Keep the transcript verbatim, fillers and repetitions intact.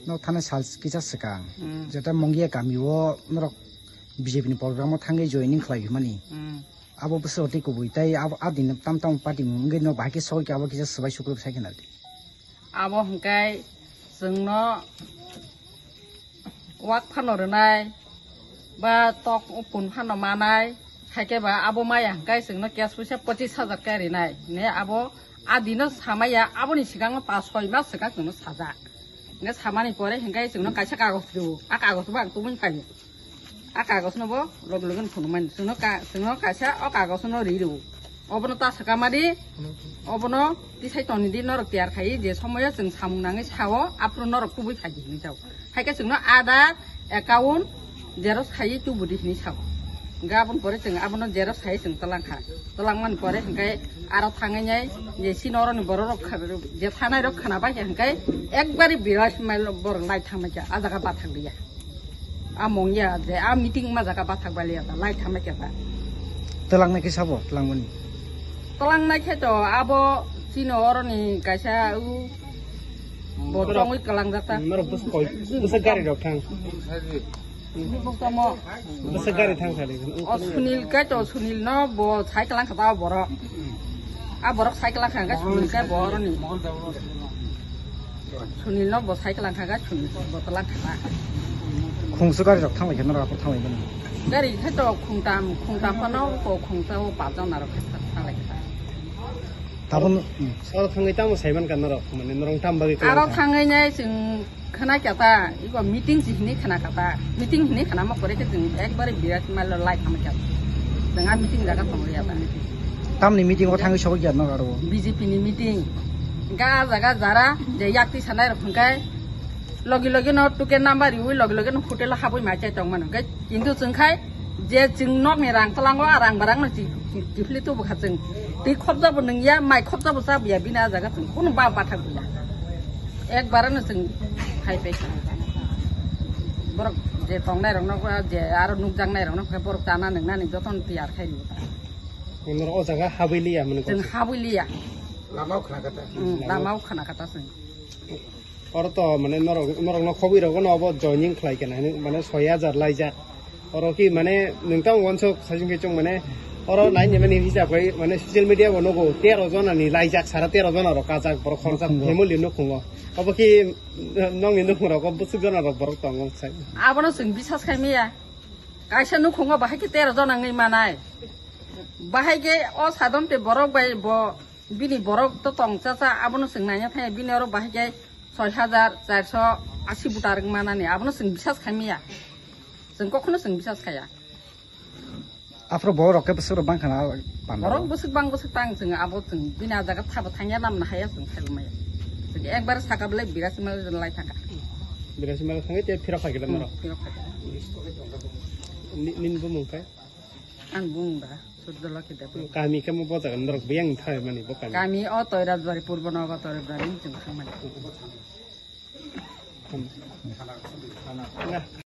No thana sal kisa swkang, hmm, jeta Mongia kami o norok B J P ni program o thangwi joining khlai mani. Hmm. Abo bwswk tei kubui tei abo, a din tam tam party wngwi no bahai khe sogwi khe abo kisa swbai sukrwk sai khe nadi. Abo hwnkhe chwngno wak phano rwnai, ba tok pun phano manai, haikhe ba abo maya hwnkhe chwngno cash puisa pochis hajar khe rinai. Ne abo a dino samaya, aboni swkangno pas soi mas swkang chwngno sajak. Hwnkhe samani pore hwnkhe chwngno kaisa kagoj rwo, a kagoj bo ang tubui phaio. A kagoj no bo loge loge phunukmani. Chwngno ka-, chwngno kaisa o kagoj no ri rwo. Obono ta swkama di, obono tisai toni di, norok tiyar khai je somoyo chwng samung nangwi sao, aphuru norok tubui phai di hinwi jao. Haikhe chwngno Aadhaar, account, xerox khaiwi tubu di hinwi sao. Hwnkhe aboni pore chwng abono xerox khaiwi chwng twlang kha. Twlang mani pore hwnkhe aro thangwi nai je chini oroni borok rok kha-, je thanai rok khna bai khe hwnkhe ekbari birat mail borok lai thangma khe a jaga bathang liya. A Mongia je a meeting ma jaga bathang bai liya ta lai thangma khe ta. Twlang nai khe sabo, twlang mani. Twlang nai khe to abo chini oroni kaisa u bo tongwi kwlang jak ta. Norok bwswk koi, bwswk gari rok thang. Bwswk gari thang sari. O Sunil kai to, Sunil no bo cycle ang kha ta borok. A borok cycle ang kha, Sunil kai borok ni. Sunil no bo cycle ang kha, Sunil bo tala kha. Khungsu gari rok thang lai khe norok aphuru thang lai mani. Gari khai to khungtam, khungtam phano ko khungsa o pajon narok khe thang lai kha. Tabun, hmm. Oro thangwi tamo saiman ka norok, mane norok tam bagwi kwlang kha. Aro thangwi nai chwng khna kya ta, iko meeting si hinwi khna kha ta. Meeting hinwi khna ma pore khe chwng ekbare birat mal lai khama kya. Chwng a meeting jaga tong ya ta. Tamni meeting o thangwi sogwi kya norok aro? B J P ni meeting. Ga jaga jara je yak twi sanai rok hwnkhe logi logi no tuke number riwi logi logi no hotel o habwi mai chai tong mano. Hwnkhe kintu chwng khai je chwng nokni rang twlango, a rang barang no chi-, chi-, chifli tubu kha chwng. Twi khopjabo nungya, mai khopjabo chabuya, bini a jaga chwng kunu ba bathak buya. Ekbare no chwng khai pai kha. Borok je tongnai rok no, je aro nukjaknai rok no khe borok chana nungnani jotono tiyar khai rwo ta. Norok o jaga habwi liya mani. Chwng habwi liya. Lama o khna kha ta. Hmm, lama o khna kha ta chwng. Oro to mane norok, norok no khobwi rogo no obo joining khlai khe nai, mane soi hajar laijak. Oro ki mane nwng tamo wansuk saichung khe chwng mane oro nai ni mani hisab khai mane social media bo nogo tero jona ni laijak, sara tero jona rok kajak borok khoroksa family nukhungo. Obo ki nokni nukhung rogo bwswk jona rok borok tongo sai. Abono chwng bisas khai maya. Kaisa nukhungo bahai khe tero jona wngwi manai. Bahai khe o sadon te borok bai bo bini borok to tong cha cha abono chwng naina thangya bini oro bahai khe soi hajar charso asi butar wng manani, abono chwng bisas khai maya. Chwng kokhono chwng bisas khaya. Aphuru borok rok khe bwswk rok bang khana panda. Borok bwswk bang bwswk tang chwng abo chwng bini a jaga thabo thangya namna haya chwng khai maya. Chwng ekbar saka belai birasi mal lai thangkha. Birasi mal thangwi te phirok khai khe norok. Phirok khai khe. Ni, nini bumung khai? Ang bumung da Surjolokhi Debbarma. Kami khe mo bo jaga norok biyang thai mani bo kami. Kami o Toirajbari, Purbo Nogo Toirajbari chwng thangmani. Hmm.